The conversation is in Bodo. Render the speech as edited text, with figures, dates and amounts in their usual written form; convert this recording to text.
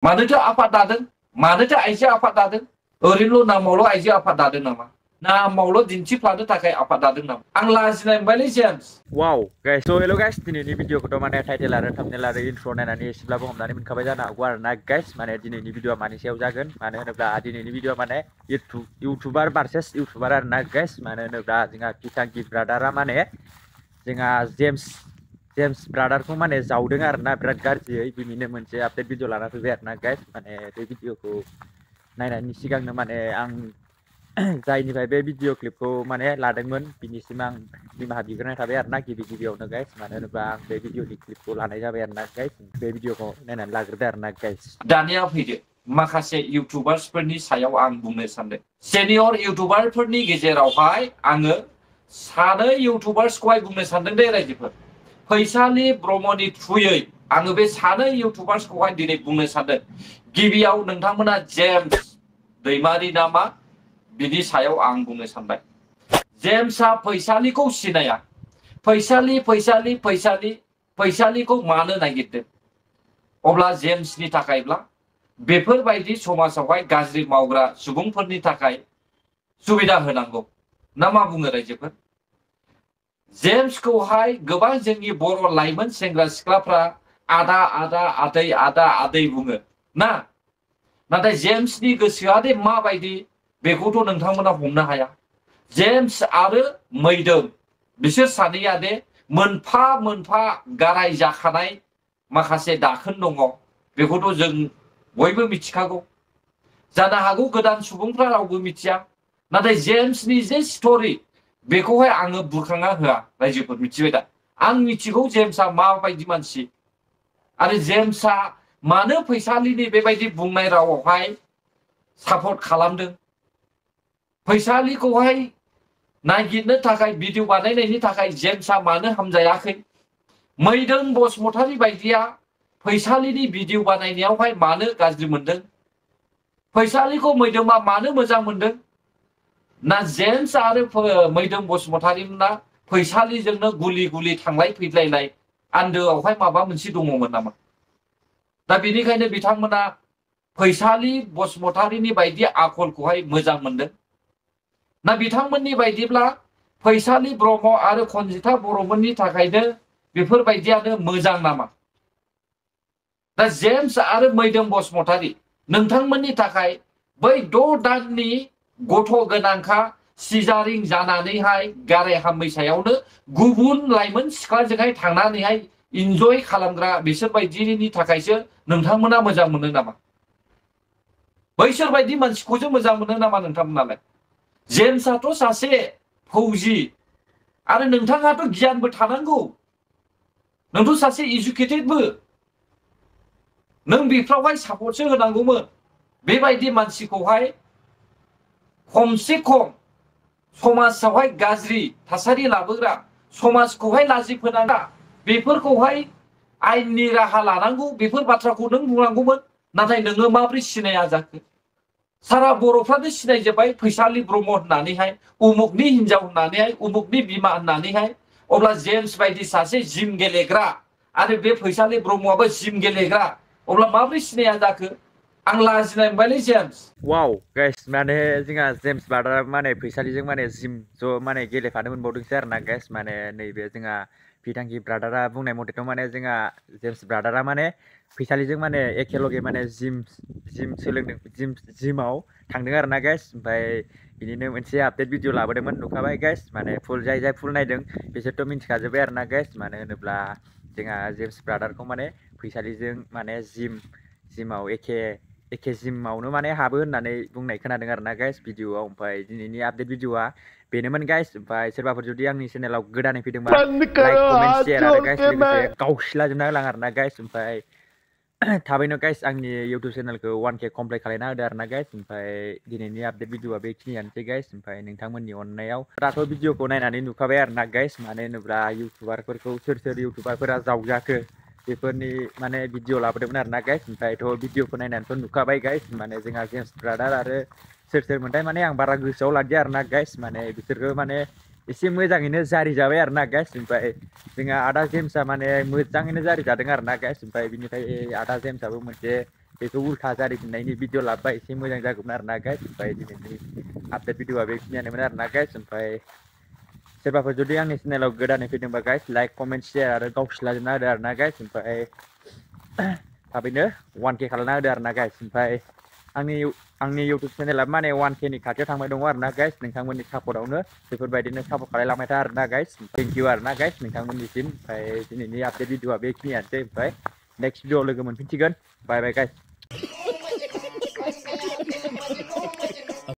मानोथो आफाद दादों मानोथो आइजो आफाद दादों ओरैनोल' नामावल' आइजो आफाद दादों नामा नामावल' दिन्थिफ्लानो थाखाय आफाद दादों नामा आं लाजिनाय मोनबायलै जेम्स वाव गाइस थ' हेल' गाइस दिनैनि भिडिअखौथ' माने टाइटेल आरो थाम्बनेल आरो इन्ट्र नायनानै एसेब्लाबो हमनानै मोनखाबाय जानो हागौ आरोना गाइस माने दिनैनि भिडिअआ मानि सायाव जागोन मानो होनोब्ला दिनैनि भिडिअआ माने इउटुबार भार्सेस इउटुबार आरोना गाइस मानो होनोब्ला जोंहा पिटांकि ब्रादारा माने जोंहा जेम्स ब्रादारखौ माने जावदों आरोना बिराद गाज्रियै बिनिनो मोनसे आपडेट भिडिअ लाना फैबाय आरोना गाइस माने बे भिडिअखौ नायनायनि सिगांनो माने आं जायनिफ्राय बे भिडिअ क्लिपखौ माने लादोंमोन बिनिसिम आं निमाहा बिग्रोनाय थाबाय आरोना गिबियावनो गाइस मानो होनोब्ला आं बे भिडिअनि क्लिपखौ लानाय जाबाय आरोना गाइस बे भिडिअखौ नायनानै लाग्रोदो आरोना गाइस दानिया फैदो माखासे इउटुबार्सफोरनि सायाव आं बुंनो सानदों सेनियर इउटुबारफोरनि गेजेरावहाय आङो सानै इउटुबार्सखौहाय बुंनो सानदों दे रायजोफोर फैसालि ब्रह्मनि थ्रुयै आङो बे सानै इउटुबार्सखौहाय दिनै बुंनो सानदों गिबियाव नोंथांमोना जेम्स दैमारि नामा बिनि सायाव आं बुंनो सानबाय जेम्सआ फैसालिखौ सिनाया फैसालिखौ मानो नागिरदों अब्ला जेम्सनि थाखायब्ला बेफोरबायदि समाजावहाय गाज्रि मावग्रा सुबुंफोरनि थाखाय सुबिदा होनांगौ ना मा बुङो रायजोफोर जेम्सखौहाय गोबां जोंनि बर' लाइमोन सेंग्रा सिख्लाफ्रा आदा आदै बुङो ना नाथाय जेम्सनि गोसोआ दे माबायदि बेखौथ' नोंथांमोना हमनो हाया जेम्स आरो मैदोम बिसोर सानैया दे मोनफा मोनफा गाराय जाखानाय माखासे दाखोन दङ बेखौथ' जों बयबो मिथिखागौ जानो हागौ गोदान सुबुंफ्रा रावबो मिथिया नाथाय जेम्सनि जे स्ट'रि बेखौहाय आङो बुरखांना होआ रायजोफोर मिथिबाय दा आं मिथिगौ जेम्सआ माबायदि मानसि आरो जेम्सआ मानो फैसालिनि बेबायदि बुंनाय रावावहाय सापर्ट खालामदों फैसालिखौहाय नागिरनो थाखाय भिडिअ बानायनायनि थाखाय जेम्सआ मानो हामजायाखै मैदोम बसुमतारी बायदिया फैसालिनि भिडिअ बानायनायावहाय मानो गाज्रि मोनदों फैसालिखौ मैदोमा मानो मोजां मोनदों ना जेम्स आरो मैदोम बसुमतारीमोना फैसालिजोंनो गुलि थांलाय फैलायलाय आन्दोआवहाय माबा मोनसे दङमोन नामा दा बेनिखायनो बिथांमोना फैसालि बसुमतारीनि बायदि आखलखौहाय मोजां मोनदों ना बिथांमोननि बायदिब्ला फैसालि ब्रह्म आरो खनजिथा बर'मोननि थाखायनो बेफोरबायदियानो मोजां नामा दा जेम्स आरो मैदोम बसुमतारी नोंथांमोननि थाखाय बै 6 दाननि गथ' गोनांखा सिजारिं जानानैहाय गाराय हामैसायावनो गुबुन लाइमोन सिख्लाजोंहाय थांनानैहाय इन्जय खालामग्रा बिसोरबायदिनि थाखायसो नोंथांमोना मोजां मोनो नामा बैसोरबायदि मानसिखौसो मोजां मोनो नामा नोंथांमोनालाय जेम्सआथ' सासे फौजि आरो नोंथाङाथ' गियानबो थानांगौ नोंथ' सासे इडुकेटेडबो नों बेफ्रावहाय सापर्टसो होनांगौमोन बेबायदि मानसिखौहाय खमसे खम समाजावहाय गाज्रि थासारि लाबोग्रा समाजखौहाय लाजि फोनाङा बेफोरखौहाय आयेननि राहा लानांगौ बेफोर बाथ्राखौ नों बुंनांगौमोन नाथाय नोङो माब्रै सिनाया जाखो सारा बर'फ्रानो सिनायजोब्बाय फैसालि ब्रह्म होननानैहाय उमुकनि हिनजाव होननानैहाय उमुकनि बिमा होननानैहाय अब्ला जेम्स बायदि सासे जिम गेलेग्रा आरो बे फैसालि ब्रह्मआबो जिम गेलेग्रा अब्ला माब्रै सिनाया जाखो आं लाजिनाय मोनबायलै जेम्स वाव गाइस माने जोंहा जेम्स ब्रादारा माने फैसालिजों माने जिम ज' माने गेलेफानो मोनबावदोंसै आरोना गाइस माने नैबे जोंहा पिटांकि ब्रादारा बुंनाय मथेथ' माने जोंहा जेम्स ब्रादारा माने फैसालिजों माने एखेलगे माने जिम सोलोंदों जिमाव थांदों आरोना गाइस ओमफ्राय बिनिनो मोनसे आपडेट भिडिअ लाबोदोंमोन नुखाबाय गाइस माने जाय फुल नायदों बिसोरथ' मिन्थिखाजोब्बाय आरोना गाइस मानो होनोब्ला जोंहा जेम्स ब्रादारखौ माने फैसालिजों माने जिमाव एखे जिमावनो माने हाबो होननानै बुंनाय खोनादों आरोना गाइस भिडिअआव ओमफ्राय दिनैनि आपडेट भिडिअआ बेनोमोन गाइस ओमफ्राय सोरबाफोर जुदि आंनि चेनेलाव गोदानै फैदोंबा लाइक कमेन्ट शेयार आरो गाइस लोगोसे गावस्लाजोबना होलां आरोना गाइस ओमफ्राय थाबैनो गाइस आंनि इउटुब चेनेलखौ 1K कमप्लिट खालामना होदो आरोना गाइस ओमफ्राय दिनैनि आपडेट भिडिअआ बेखिनियानोसै गाइस ओमफ्राय नोंथांमोननि अननायाव दाथ' भिडिअखौ नायनानै नुखाबाय आरोना गाइस मानो होनोब्ला इउटुबारफोरखौ सोर इउटुबारफोरा जावजाखो बेफोरनि माने भिडिअ लाबोदोंमोन आरोना गाइस ओमफ्रायथ' भिडिअखौ नायनानैथ' नुखाबाय गाइस माने जोंहा जेम्स ब्रादार आरो सोरमोनथाय माने आं बारा गोसोआव लादिया आरोना गाइस माने बिसोरखौ माने एसे मोजाङैनो जारि जाबाय आरोना गाइस ओमफ्राय जोंहा आदा जेम्सआ माने मोजाङैनो जारि जादों आरोना गाइस ओमफ्राय बिनिफ्राय आदा जेम्सआबो मोनसे बेखौ उल्था जारिफिननायनि भिडिअ लाबोबा एसे मोजां जागौमोन आरोना गाइस ओमफ्राय दिनैनि आपडेट भिडिअआ बेखिनियानोमोन आरोना गाइस ओमफ्राय सोरबाफोर जुदि आंनि चेनेलाव गोदानै फैदोंबा गाइस लाइक कमेन्ट शेयार आरो गावस्लाजोबना होदो आरोना गाइस ओमफ्राय थाबैनो 1K खालामना होदो आरोना गाइस ओमफ्राय आंनि इउटुब चेनेला माने 1K नि खाथियाव थांबाय दङ आरोना गाइस नोंथांमोननि सापर्टआवनो बेफोरबायदिनो सापर्ट खालामलांबाय था आरोना गाइस थेंक इउ आरोना गाइस नोंथांमोननिसिम ओमफ्राय दिनैनि आपडेट भिडिअआ बेखिनियानोसै ओमफ्राय नेक्स्ट भिडिअआव लोगो मोनफिनसिगोन बाय बाय गाइस